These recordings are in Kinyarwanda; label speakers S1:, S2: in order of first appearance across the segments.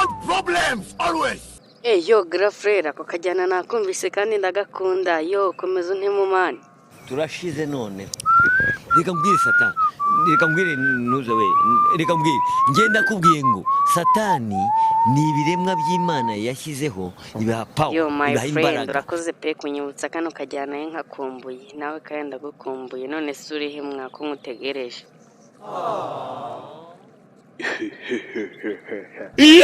S1: want problems always.
S2: Eh yo grand frère, ako kajyana nakumvise kandi ndagakunda. Yo, komeza untemo man.
S3: Turashize none. Reka mbwire Satani, reka mbwire ntuze we, reka mbwire. Ngenda kubwiye ngo Satani ni ibiremwa by'Imana yashyizeho, ibaha power,
S2: Yo my
S3: ibaha
S2: friend,
S3: imbaraga.
S2: Urakoze pe kunyibutsa kano kajyana, ye nkakumbuye nawe kandi ndagukumbuye. None se urihe mwako nkutegereje?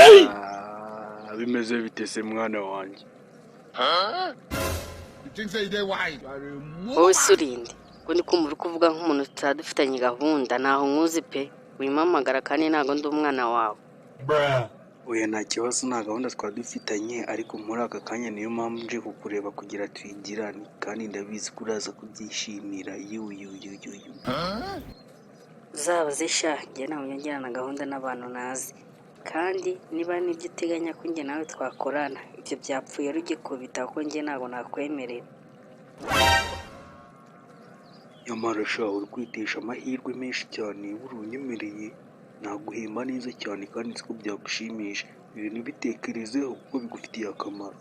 S4: Ah, bimeze bite se mwana wanjye?
S1: You think say they wise? You are a
S2: Wowe se urinde ko ndi kumva uri kuvuga nk'umuntu tutaba dufitanye gahunda? Ntaho nkuzi pe, wimpamagara kandi ntabwo ndi umwana wawe.
S1: Bruh.
S4: Oya, nta kibazo, nta gahunda twari dufitanye, ariko muri aka kanya niyo mpamvu nje kukureba kugira tuyigirane, kandi ndabizi ko uraza kubyishimira. Yu yu yu yu yu.
S2: Zaba zisha, njye ntabwo ngirana gahunda n'abantu ntazi, kandi niba nibyo uteganya ko njye nawe twakorana, ibyo byapfuye rugikubita, kuko njye ntabwo nakwemerera.
S4: Nyamara sha, uri kwitesha amahirwe menshi cyane. Buri unyemereye naguhemba neza cyane, kandi nzi ko byagushimisha. Ibintu bitekerezeho kuko bigufitiye akamaro.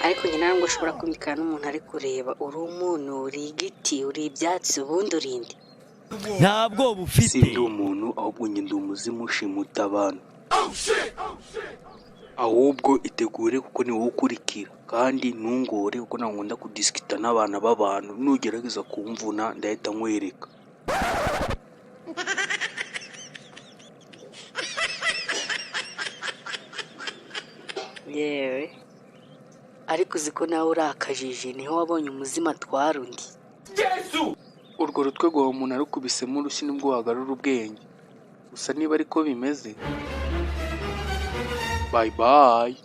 S2: Ariko njye ntabwo ushobora kumvikana n'umuntu ari kureba. Uri umuntu, uri igiti, uri ibyatsi, ubundi urinde?
S3: Nta bwoba ufite.
S4: Si ndi umuntu, ahubwo njye ndi umuzimu ushimuta abantu. Ahubwo itegure kuko ni wowe ukurikira, kandi ntungore kuko ntabwo nkunda kudisikita n'abana b'abantu. Nugerageza kumvuna ndahita nkwereka.
S2: Yewe, ariko uzi ko nawe uri akajiji? Niho wabonye umuzimu atwara undi.
S4: Urwo rutwe rwawe umuntu arukubisemo urushyi nibwo wagarura ubwenge. Gusa niba ariko bimeze, bye bye.